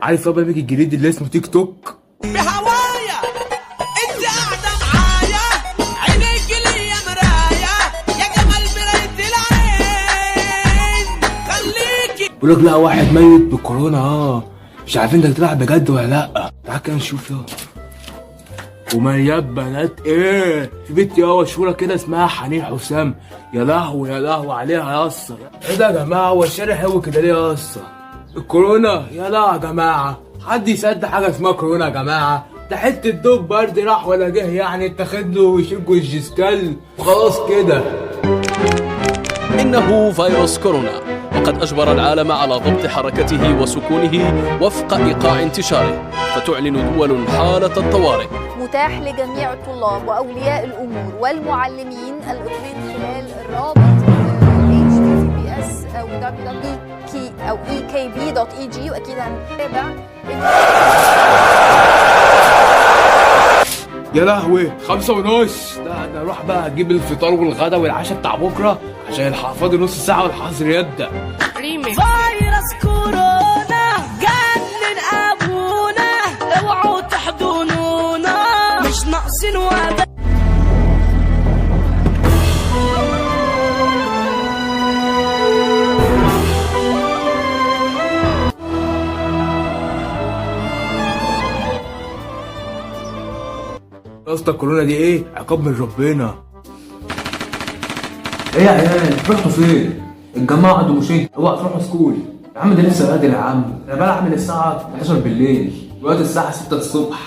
عارف البرنامج الجديد اللي اسمه تيك توك؟ بهوايا انت قاعدة معايا، عينيك ليا مراية، يا جمال مراية العين، خليكي. بيقول لك لا، واحد ميت بالكورونا، مش عارفين ده طلع بجد ولا لا. تعال كده نشوف يلا. ومليان بنات ايه في بنت مشهورة كده اسمها حنين حسام. يا لهوي يا لهوي عليها يا اسطى. ايه ده يا جماعه؟ هو الشارع حلو كده ليه يا اسطى؟ الكورونا يا لا يا جماعه، حد يصدق حاجة اسمها كورونا يا جماعه؟ ده حتة دوب برد راح ولا جه، يعني اتاخد له وشجو الجستال وخلاص كده. إنه فيروس كورونا، وقد أجبر العالم على ضبط حركته وسكونه وفق إيقاع انتشاره، فتعلن دول حالة الطوارئ. متاح لجميع الطلاب وأولياء الأمور والمعلمين الإطلاق خلال الرابط https أو www أو ekb.eg، وأكيد هنتابع. يا لهوي 5:30. لا انا اروح بقى اجيب الفطار والغدا والعشاء بتاع بكره عشان الحق فاضل نص ساعة والحظر يبدا. فيروس كورونا جنن ابونا، اوعوا تحضنونا، مش ناقصين وباء. يا اسطى الكورونا دي ايه؟ عقاب من ربنا. ايه يا عيال رحتوا فين؟ الجماعة قعدوا مشيت، اوعى تروحوا school. يا عم ده لسه بدري يا عم، انا بلعب من الساعة 11 بالليل، دلوقتي الساعة 6 الصبح.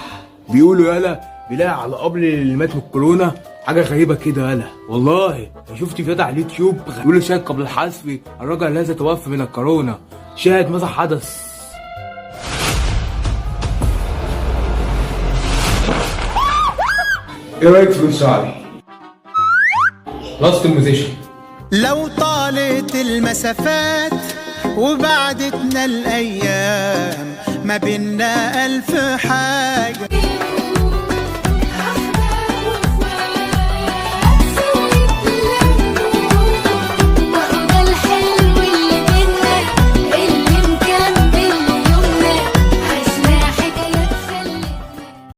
بيقولوا يالا بيلاقي على قبر اللي مات من الكورونا حاجة غريبة كده يالا. والله أنا شفت فيديو على اليوتيوب بيقولوا شاهد قبل الحذف الرجل الذي توفى من الكورونا، شاهد ماذا حدث. ايه رايك في لون شعري؟ Last musician. لو طالت المسافات وبعدتنا الأيام، ما بينا ألف حاجة.